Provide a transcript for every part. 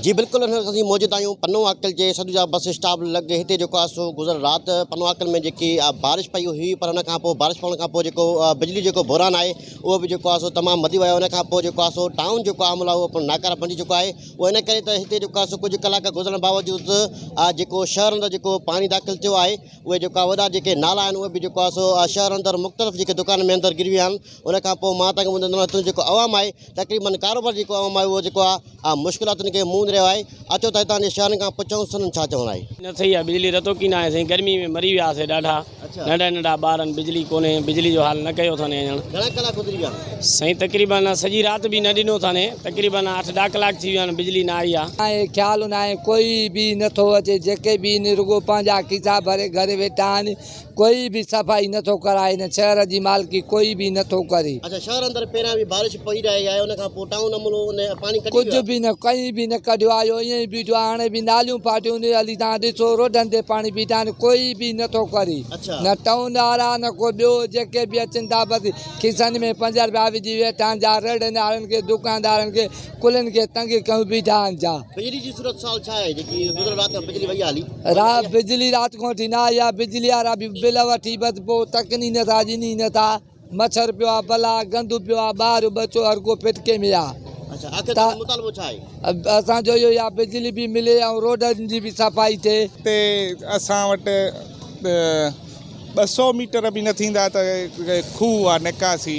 جي بلڪل هن وقت اسين موجود آهيون پنو عاقل جي سدوجا بس اسٽاپ لڳ هتي جيڪو آهي سو گذريل رات پنو عاقل ۾ جيڪي بارش پئي هئي پر ان کان پوء بارش پوڻ کان پوء جيڪو بجلي جيڪو بحران آهي اهو به جيڪو آهي سو تمام وڌي ويو ان کان پوء جيڪو آهي سو ٽائون جيڪو عامل آهي اهو پڻ ناڪاره بڻجي چڪو آهي اهو ان ڪري ته هتي جيڪو آهي سو ڪجهه ڪلاڪ گذرڻ باوجود جيڪو شهر اندر جيڪو پاڻي داخل ٿيو آهي اهي جيڪا وڏا جيڪي نالا آهن اهي به جيڪو آهي سو شهر اندر مختلف جيڪي دڪانن ۾ اندر گري ويا آهن ان کان پوء مان تنهن کي ٻڌندو هتان جيڪو عوام آهي تقريبن ڪاروبار جيڪو عوام آهي اهو جيڪو آهي مشڪلاتن کي منهن ڏئي رهيو آهي، اچو ته هتان جي شهرين کان پڇون سندن ڇا چوڻ آهي. نه ٿئي ها بجلي رتوڪي ناهي سائين گرمي ۾ مري وياسي ڏاڍا ننڍا ننڍا ٻار آهن بجلي ڪونهي بجلي جو حال نه ڪيو اٿن اڃڻ. گهڻا ڪلاڪ گذري ويا. سائين تقريبن سڄي رات به نه ڏنو اٿن تقريبن اٺ ڏهه ڪلاڪ ٿي ويا آهن بجلي نه آئي آ. ناهي خيال ناهي ڪوئي به نٿو اچي جيڪي به آهن رڳو پنهنجا کيسا ڀري گهر ويٺا آهن ڪوئي به صفائي نه ٿو ڪرائي هن شهر جي مالڪي ڪوئي به نه ٿو ڪري. اڇا شهر اندر پهريان به بارش پئي رهي آهي ان کان پوء ٽائون عملو ان پاڻي ڪڍي ويو ڪجهه به نه ڪئين به نه ڪڍيو آهي اهو ائين ئي بيٺو آهي هاڻي به ناليون ڦاٽيون آهن هلي توهان ڏسو روڊن تي پاڻي بيٺا آهن ڪوئي به نه ٿو ڪري نه ٽائون وارا نه ڪو ٻيو جيڪي به اچن ٿا بس کيسن ۾ پنج رپيا وجهي ويٺا آهن جا رڙن وارن کي دڪاندارن کي ڪلن کي تنگ ڪيون بيٺا آهن جا. بجلي جي صورت سال ڇا آهي جيڪي گذريل رات کان بجلي وئي آهي هلي. رات بجلي رات کان وٺي نه آئي آهي بجلي وارا به بل وٺي بس پوء تڪن ئي نٿا ڏين ئي نٿا مڇر پيو آهي بلا گند پيو آهي ٻار ٻچو هر ڪو ڦٽڪي ۾ آهي اڇا آخر توهان جو مطالبو ڇا آهي. اسان جو اهو ئي آهي بجلي به ملي ۽ روڊن جي به صفائي ٿئي. هتي اسان وٽ 200 ميٽر به نه ٿيندا ته کوهه آ نڪاسي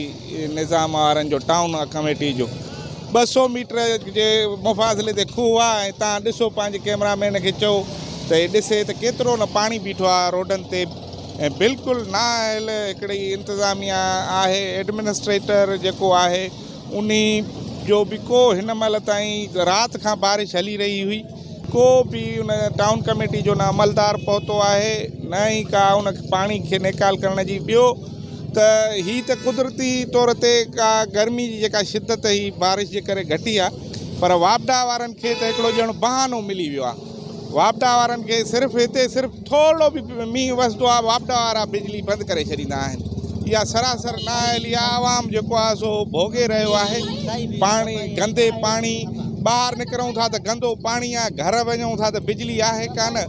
نظام وارن جو ٽائون ڪميٽي جو 200 ميٽر جي مفاصلي تي کوهه آ ۽ تان ڏسو پنهنجي ڪيمرا مين کي چئو ته هي ڏسي ته ڪيترو نه پاڻي بيٺو آ روڊن تي ۽ بلڪل نااهل هڪڙي انتظاميا آهي ايڊمنسٽريٽر جيڪو آهي انهي جو به ڪو هن مهل تائين رات کان بارش هلي رهي هئي ڪو به ان ٽائون ڪميٽي جو نه عملدار پهتو آهي نه ئي ڪا ان پاڻي کي نيڪال ڪرڻ جي ٻيو ته هي ته قدرتي طور تي ڪا گرمي جي جيڪا شدت هي بارش جي ڪري گهٽي آهي پر واپڊا وارن کي ته هڪڙو ڄڻ بهانو ملي ويو آهي واپڊا وارن کي صرف هتي صرف ٿورڙو به مينهن وسندو آهي واپڊا وارا بجلي بند ڪري ڇڏيندا آهن اها سراسر نااهلي آهي عوام جيڪو آهي سو ڀوڳي رهيو آهي پاڻي گندي پاڻي ٻاهر نڪرون ٿا ته گندو پاڻي آهي گهر وڃون ٿا ته بجلي آهي ڪانه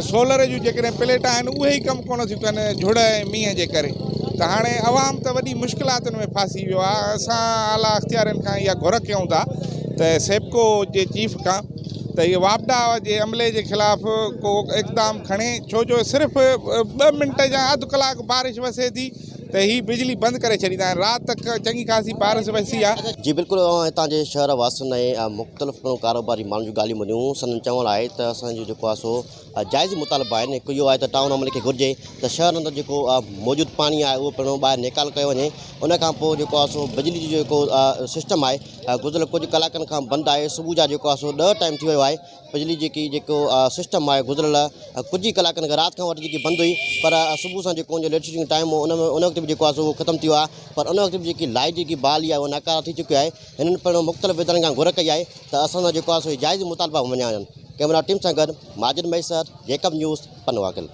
سولر جون جيڪڏهن پليٽ آهن اهي ئي ڪم ڪونه ٿيون ڪن جھڙ ۽ مينهن جي ڪري ته هاڻي عوام ته وڏي مشڪلاتن ۾ ڦاسي ويو آهي اسان اعليٰ اختيارين کان اها گهر ڪيون ٿا ته سيپڪو جي چيف کان ته اهي واپڊا جي عملي جي خلاف ڪو اقدام کڻي ڇو جو صرف ٻه منٽ يا اڌ ڪلاڪ بارش وسي ٿي ته هي بجلي بند ڪري ڇڏيندا آهن رات چڱي خاصي بارش وسي آهي. جي بلڪل اوهان هتان جي شهر واسين ۽ مختلف پڻ ڪاروباري ماڻهن جون ڳالهيون ٻڌيون سندن چوڻ آهي ته اسان جو جيڪو آهي سو جائز مطالبا آهن هڪ اهو آهي ته ٽائون عملي کي گهرجي ته شهر اندر جيڪو موجود پاڻي آهي اهو پڻ ٻاهر نيڪال ڪيو وڃي ان کان پوء جيڪو آهي سو بجلي جو جيڪو سسٽم آهي گذريل ڪجهه ڪلاڪن کان بند آهي صبح جا جيڪو آهي سو ڏهه ٽائيم ٿي ويو آهي بجلي جيڪي جيڪو سسٽم آهي گذريل ڪجهه ئي ڪلاڪن کان رات کان وٺي جيڪي بند هئي پر صبح سان جيڪو ان جو لوڊشيڊنگ ٽائيم هو ان ۾ ان وقت به جيڪو آهي سو اهو ختم ٿي ويو آهي پر ان وقت به جيڪي لائيٽ جيڪي بحالي آهي اها ناڪاره ٿي چڪي آهي هنن پڻ مختلف ادارن کان گهر ڪئي آهي ته اسان سان جيڪو آهي سو جائز مطالبا مڃيا وڃن ڪئميرا ٽيم سان گڏ ماجد مهيسر جيڪب نيوز پنوعاقل.